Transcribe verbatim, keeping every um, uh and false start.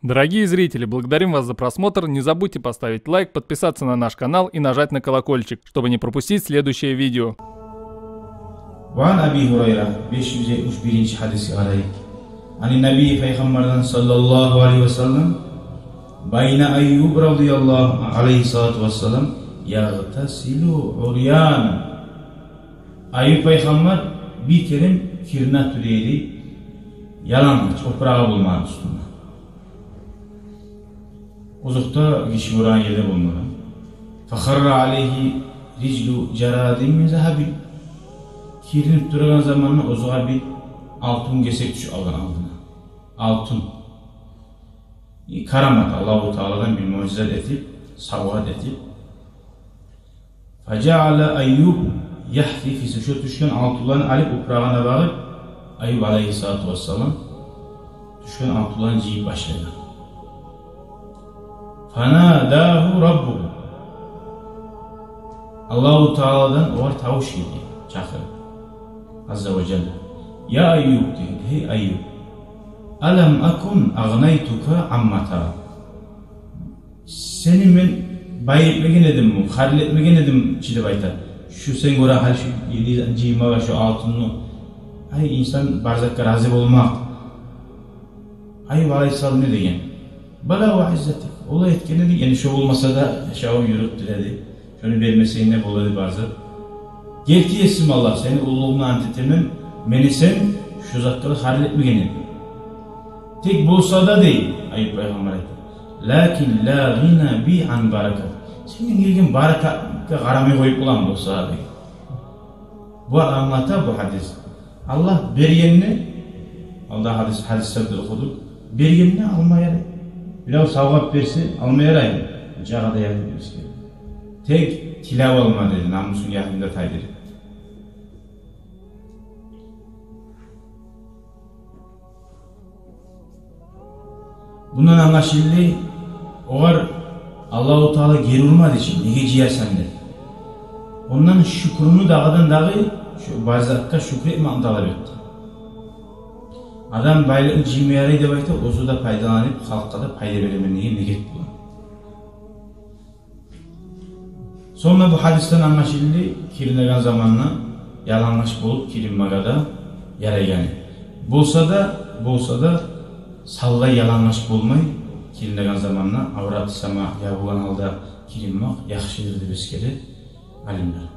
Дорогие зрители, благодарим вас за просмотр. Не забудьте поставить лайк, подписаться на наш канал и нажать на колокольчик, чтобы не пропустить следующее видео. وعن أبي هريرة, беш юз етмиш биринчи гьадисге къарайыкъ. عن النبي, пайхаммардан саллаллагьу алайгьи ва саллам, بين أيوب رضي الله, алайгьи ссалату вассалам, يغتسل عريانا. Аюб пайхаммар бир керен кирине тура эди, ялангач, опурагъы болмагъан уьстюнде. Озокъда, гиши урагъан ерде болмагъан. فخر عليه رجل جراد من ذهب. Киринип турагъан заманда оьзюне бир алтын гесек тюшюп къалгъан алдына. Алтын. Э, карамат, Аллагьу Тааладан бир муъжизат этип, савгъат этип. فجعل أيوب يحثي في, шо тюшген алтынланы алып, опурагъына багъып, Аюб алайгьи ссалату вассалам тюшген алтынланы жыйып башлагъан. فناداه ربه. Аллагьу Тааладан огъар тавуш гелген, чакъырып. عز وجل. يا أيوب, деген, гьей Аюб. ألم أكن أغنيتك عما ترى. Сени мен бай этмеген эдимми, харли этмеген эдим чи деп айта. Шу сен гёреген гьал, шу жыймагъа шу алтынны. Ай, инсан бар затгъа рази болмакъ. Аюб алайгьи ссалам не деген? بلى وعزتك. Олай этген эдинг, яни шо болмаса да яшавунг юрюп тура эди. Шону бермесенг де бола эди бар зат. Герти есим Аллагь, сени уллулугъунга ант этемен, мени сен шу затгъа да харли этмеген эдинг. Тек болса да, дей Аюб пайхаммар, айта: لكن لا غنى بي عن بركة. Сенден гелген баракатгъа къарамай къоюп боламан болса да, дей. Бу англата бу гьадис. Аллагь бергенни, алда гьадис, гьадислерде охудукъ, бергенни алма ярай. Бирев савгъат берсе, алма ярай. Жагъада ятып эсге. Тек тилеп алма, деди, намусун ягъында тайдырып. Мундан англашылды, огъар Аллагьу Таала гери урмады чы, неге жыясан деп. Ондан шюкюрню дагъыдан дагъы, шу бар затгъа шюкюр этмекни талап этди. Адам байлыкъны жыйма ярай деп айта, оьзю де пайдаланып, халкъгъа да пайда беремен деген ниет булан. Сонг да бу гьадисден англашылды, киринеген заманда ялангач болуп киринмеге де ярайгъаны. Болса да, болса да, савлай ялангач болмай, киринеген заманда авраты сама ябылгъан гьалда киринмек яхшыдыр деп эсгере алимлер.